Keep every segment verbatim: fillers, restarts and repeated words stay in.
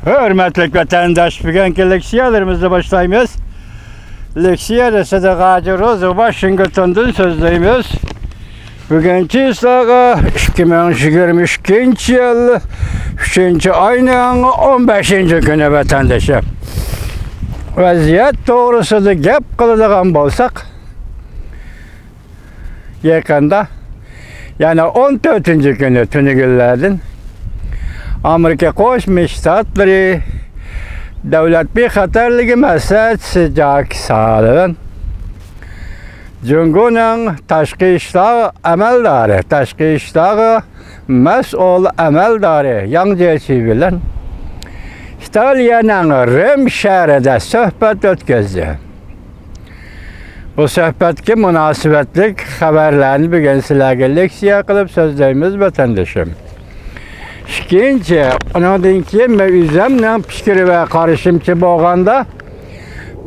ھۆرمەتلىك ۋەتەنداش، بۈگۈنكى لېكسىيەلىرىمىزنى باشلايمىز. لېكسىيەدە سىدىق ھاجى روزى ۋاشىنگتوندىن سۆزلەيمىز. بۈگۈن چىسلاغا ئىككى مىڭ يىگىرمە ئىككىنچى يىل ئۈچىنچى ئاينىڭ ئون بەشىنچى كۈنى، ۋەتەندىشىم. ۋەزىيەت توغرىسىدا گەپ قىلىدىغان بولساق، يېقىندا، يەنى ئون تۆتىنچى كۈنى تۈنۈگۈنلەردىن ئامېرىكا قوشما شتاتلىرى دۆلەت بىخەتەرلىكى مەسلىھەتچىسى جاك سالىۋان جۇڭگونىڭ تاشقى ئىشلار ئەمەلدارى، تاشقى ئىشلارغا مەسئۇل ئەمەلدارى ياڭ جيېچى بىلەن ئىتالىيەنىڭ رىم شەھىرىدە سۆھبەت ئۆتكۈزدى. بۇ سۆھبەتكە مۇناسىۋەتلىك خەۋەرلەرنى بۈگۈن سىلەرگە لېكسىيە قىلىپ سۆزلەيمىز، ۋەتەندىشىم. ئىككىنچى، ئۇنىڭدىن كېيىن مەن ئۆزۈمنىڭ پىكرى ۋە قارىشىمچە بولغاندا،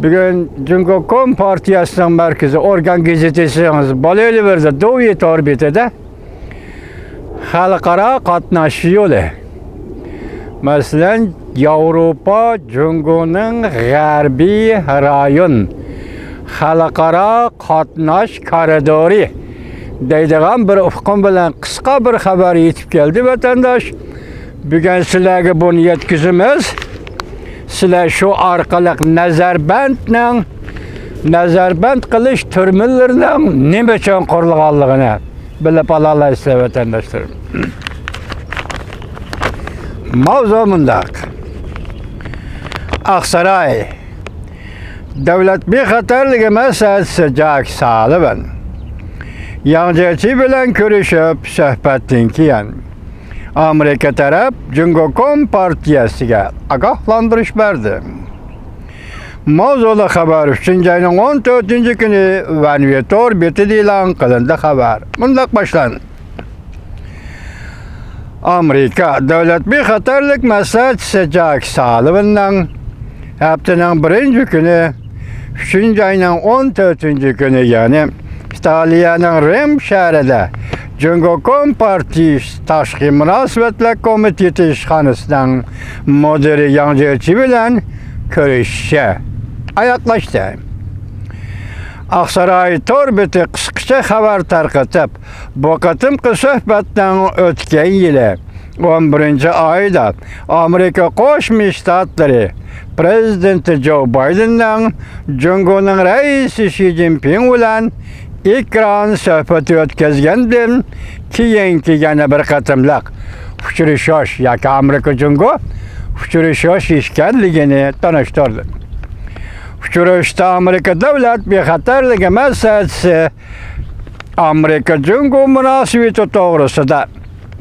بۈگۈن جۇڭگو كومپارتىيەسىنىڭ مەركىزىي ئورگان گېزىتى دېسىڭىز بولۇۋېرىدۇ، دۇۋى تور بېتىدە خەلقئارا قاتناش يولى، مەسىلەن، ياۋروپا جۇڭگونىڭ غەربىي رايون خەلقئارا قاتناش كارىدورى دەيدىغان بىر ئۇقۇم بىلەن قىسقا بىر خەۋەر يېتىپ كەلدى، ۋەتەنداش. بۈگۈن سىلەرگە بۇنى يەتكۈزىمىز. سىلەر شۇ ئارقىلىق نەزەربەندنىڭ، نەزەربەند قىلىش تۈرمىلىرىنىڭ نېمە ئۈچۈن قۇرۇلغانلىقىنى بىلىپ ئالالايسىلەر، ۋەتەنداشلىرىم. ماۋزۇ مۇنداق. ئاقساراي دۆلەت بىخەتەرلىكى مەسلىھەتچىسى جاك سالىۋان ياڭ جيېچى بىلەن كۆرۈشۈپ، سۆھبەتتىن كېيىن ئامېرىكا تەرەپ جۇڭگو كومپارتىيەسىگە ئاگاھلاندۇرۇش بەردى. ماۋزۇلۇق خەۋەر ئۈچىنچى ئاينىڭ ئون تۆتىنچى كۈنى ۋەنۋى تور بېتىدە ئېلان قىلىندى. خەۋەر مۇنداق باشلاندى. ئامېرىكا دۆلەت بىخەتەرلىك مەسلىھەتچىسى جاك سالىۋاننىڭ ھەپتىنىڭ بىرىنچى كۈنى، ئۈچىنچى ئاينىڭ ئون تۆتىنچى كۈنى، يەنى ئىتالىيەنىڭ رىم شەھىرىدە جۇڭگو كومپارتىيىسى تاشقى مۇناسىۋەتلەر كومىتېتى ئىشخانىسىنىڭ مۇدىرى ياڭ جيېچى بىلەن كۆرۈشۈشى ئاياغلاشتى. ئاقساراي تور بېتى قىسقىچە خەۋەر تارقىتىپ، بۇ قېتىمقى سۆھبەتنىڭ ئۆتكەن يىلى ئون بىرىنچى ئايدا ئامېرىكا قوشما شتاتلىرى پرېزىدېنتى جو بايدېننىڭ جۇڭگونىڭ رەئىسى شى جىنپىڭ بىلەن ئېكران سۆھبىتى ئۆتكۈزگەندىن كېيىنكى يەنە بىر قېتىملىق ئۇچرىشىش ياكى ئامېرىكا جۇڭگو ئۇچرىشىش ئىكەنلىكىنى تونۇشتۇردى. ئۇچرىشىشتا ئامېرىكا دۆلەت بىخەتەرلىكى مەسلىھەتچىسى ئامېرىكا جۇڭگو مۇناسىۋىتى توغرىسىدا،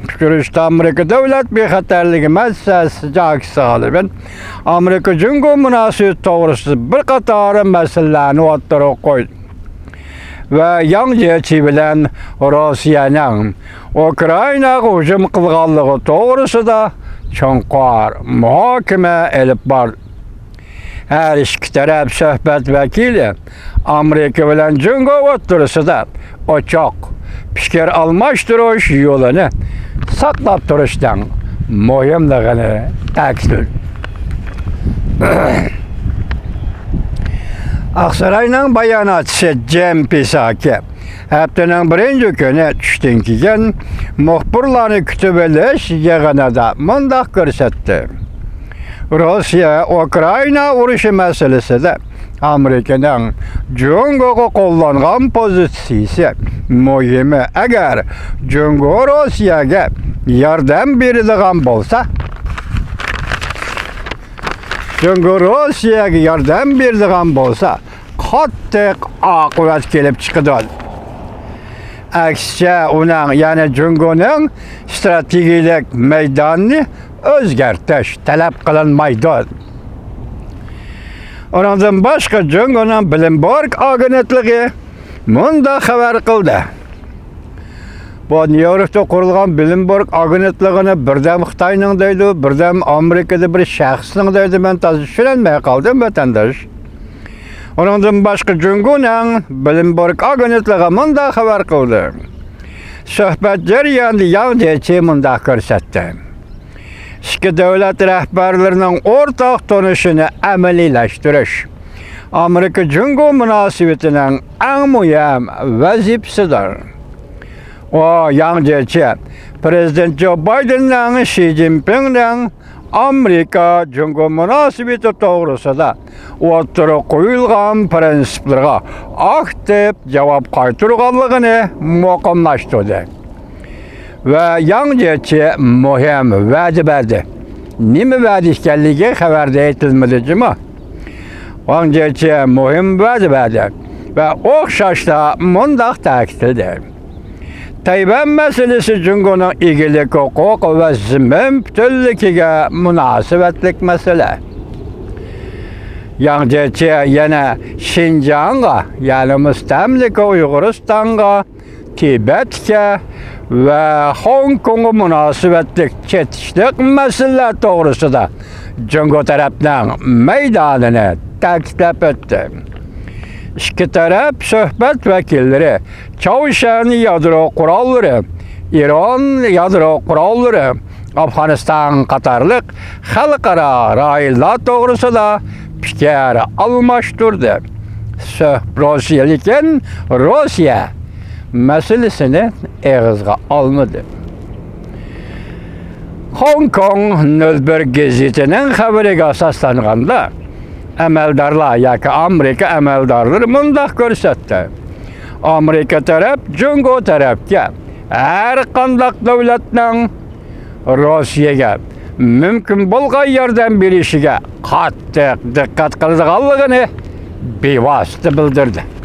ئۇچرىشىشتا ئامېرىكا دۆلەت بىخەتەرلىكى مەسلىھەتچىسى جاك سالىۋان ئامېرىكا جۇڭگو مۇناسىۋىتى توغرىسىدا بىر قاتار مەسىلىلەرنى ئوتتۇرىغا قويدى ۋە ياڭ جيېچى بىلەن روسىيەنىڭ ئۇكرائىناغا ھۇجۇم قىلغانلىقى توغرىسىدا چوڭقۇر مۇھاكىمە ئېلىپ باردى. ھەر ئىككى تەرەپ سۆھبەت ۋەكىلى ئامېرىكا بىلەن جۇڭگو ئوتتۇرىسىدا ئوچۇق پىكىر ئالماشتۇرۇش يولىنى ساقلاپ تۇرۇشنىڭ مۇھىملىقىنى تەكىتلىدى. ئاقساراينىڭ باياناتچىسى جېم پىساكى ھەپتىنىڭ بىرىنچى كۈنى چۈشتىن كېيىن مۇخبىرلارنى كۈتۈۋېلىش يىغىنىدا مۇنداق كۆرسەتتى: روسىيە ئۇكرائىنا ئۇرۇشى مەسىلىسىدە ئامېرىكىنىڭ جۇڭگوغا قوللانغان پوزىتسىيىسى مۇھىم. ئەگەر جۇڭگو روسىيەگە ياردەم بېرىدىغان بولسا، جۇڭگو روسىيەگە ياردەم بېرىدىغان بولسا، قاتتىق ئاقىۋەت كېلىپ چىقىدۇ. ئەكسىچە، ئۇنىڭ، يەنى جۇڭگونىڭ ئىستراتېگىيەلىك مەيدانىنى ئۆزگەرتىش تەلەپ قىلىنمايدۇ. ئۇنىڭدىن باشقا، جۇڭگونىڭ بلومبېرگ ئاگېنتلىقى مۇنداق خەۋەر قىلدى. بۇ نيۇ يوركتا قۇرۇلغان بلومبېرگ ئاگېنتلىقىنى بىردەم خىتاينىڭ دەيدۇ، بىردەم ئامېرىكىدا بىر شەخسنىڭ دەيدۇ. مەن تازا چۈشىنەلمەي قالدىم، ۋەتەنداش. ئۇنىڭدىن باشقا، جۇڭگونىڭ بلومبېرگ ئاگېنتلىقى مۇنداق خەۋەر قىلدى. سۆھبەت جەريانىدا ياڭ جيېچى مۇنداق كۆرسەتتى. ئىككى دۆلەت رەھبەرلىرىنىڭ ئورتاق تونۇشىنى ئەمەلىيلەشتۈرۈش ئامېرىكا جۇڭگو مۇناسىۋىتىنىڭ ئەڭ مۇھىم ۋەزىپىسىدۇر. ئۇ ياڭ جيېچى پىرېزىدېنت جو بايدېننىڭ شى جىنپىڭنىڭ ئامېرىكا جۇڭگو مۇناسىۋىتى توغرىسىدا ئوتتۇرىغا قويۇلغان پىرىنسىپلىرىغا ئاكتىپ جاۋاب قايتۇرغانلىقىنى مۇقىملاشتۇردى. ۋە ياڭ جيېچى مۇھىم ۋەدە بەردى. نېمە ۋەدە ئىكەنلىكى خەۋەردە ئېيتىلمىدى جۇمۇ. ۋاڭ جيېچى مۇھىم ۋەدە بەردى ۋە ئوخشاشلا مۇنداق تەكىتلىدى: تەيۋەن مەسىلىسى جۇڭگونىڭ ئىگىلىك ھوقۇق ۋە زېمىن پۈتۈنلۈكىگە مۇناسىۋەتلىك مەسىلە. ياڭ جيېچى يەنە شىنجاڭغا، يەنى مۇستەملىكە ئۇيغۇرىستانغا، تىبەتكە ۋە خوڭكوڭغا مۇناسىۋەتلىك چېتىشلىق مەسىلىلەر توغرىسىدا جۇڭگو تەرەپنىڭ مەيدانىنى تەكىتلەپ ئۆتتى. ئىككى تەرەپ سۆھبەت ۋەكىللىرى چاۋشيەن يادرو قوراللىرى، ئىران يادرو قوراللىرى، ئافغانىستان قاتارلىق خەلقئارا رايونلار توغرىسىدا پىكىر ئالماشتۇردى. سۆھ-، روسىيە، لېكىن روسىيە مەسىلىسىنى ئېغىزغا ئالمىدى. خوڭكوڭ نۆل بىر گېزىتىنىڭ خەۋىرىگە ئاساسلانغاندا، ئەمەلدارلار ياكى ئامېرىكا ئەمەلدارلىرى مۇنداق كۆرسەتتى: ئامېرىكا تەرەپ جۇڭگو تەرەپكە ھەر قانداق دۆلەتنىڭ روسىيەگە مۇمكىن بولغان ياردەم بېرىشىگە قاتتىق دىققەت قىلىدىغانلىقىنى بىۋاسىتە بىلدۈردى.